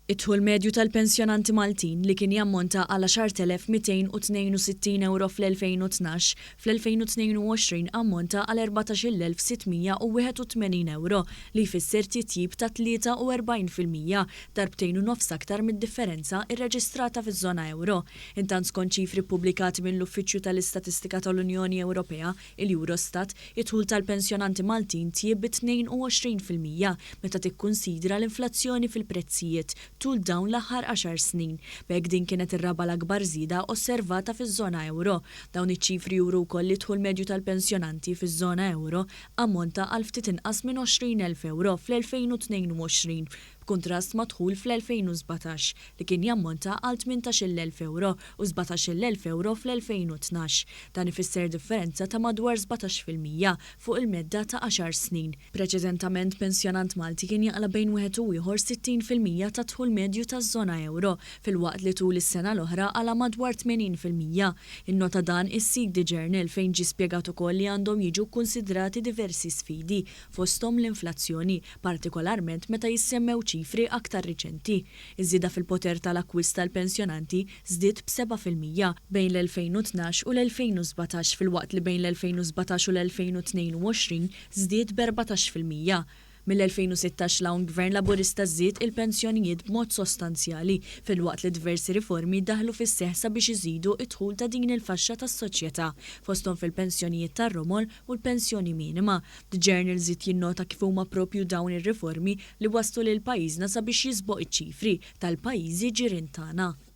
Id-dħul medju tal-pensjonanti Maltin, li kien jammonta għal 10,262 ewro fl-2012, fl-2022 ammonta għal 14,681 ewro, li jfisser titjib ta' 43%, darbtejn u nofs aktar mid-differenza rreġistrata fiż-żona ewro. Intant skont ċifri ppubblikati mill-Uffiċċju tal-Istatistika tal-Unjoni Ewropea, il-Eurostat, id-dħul tal-pensjonanti Maltin tjieb bi 22% meta tikkunsidra l-inflazzjoni fil-prezzijiet tul dawn l-aħħar għaxar snin. B'hekk din kienet ir-raba' l-akbar żieda osservata fiż-żona ewro. Dawn iċ-ċifri juru wkoll li d-dħul medju tal-pensjonanti fiż-żona ewro ammonta għal ftit inqas minn 20,000 ewro fl-2022, b'kuntrast mad-dħul fl-2017 li kien jammonta għal 18,000 ewro u 17,000 ewro fl-2012. Dan ifisser differenza ta' madwar 17% fuq il-medda ta' għaxar snin. Preċedentament, pensjonant Malti kien jaqla' bejn wieħed u ieħor 60% tad-dħul medju taż-żona ewro, filwaqt li tul is-sena l-oħra qala' madwar 80%. Innota dan is-sit The Journal fejn ġie spjegat ukoll li għandhom jiġu kkunsidrati diversi sfidi, fosthom l-inflazzjoni, partikolarment meta jissemmew ċifri aktar riċenti. Iż-żieda fil-poter tal-akkwist tal-pensjonanti żdied b'7% bejn l-2012 u l-2017 filwaqt li bejn l-2017 u l-2022 żdied b'14%. Mill-2016 'l hawn Gvern Laburista żied il-pensjonijiet b'mod sostanzjali filwaqt li diversi riformi daħlu fis-seħħ sabiex iżidu d-dħul ta' din il-faxxa tas-soċjetà, fosthom fil-pensjonijiet tar-romol u l-pensjoni minima. The Journal żied jinnota kif huma proprju dawn ir-riformi li wasslu lil pajjiżna sabiex jisboq iċ-ċifri tal-pajjiżi ġirien tagħna.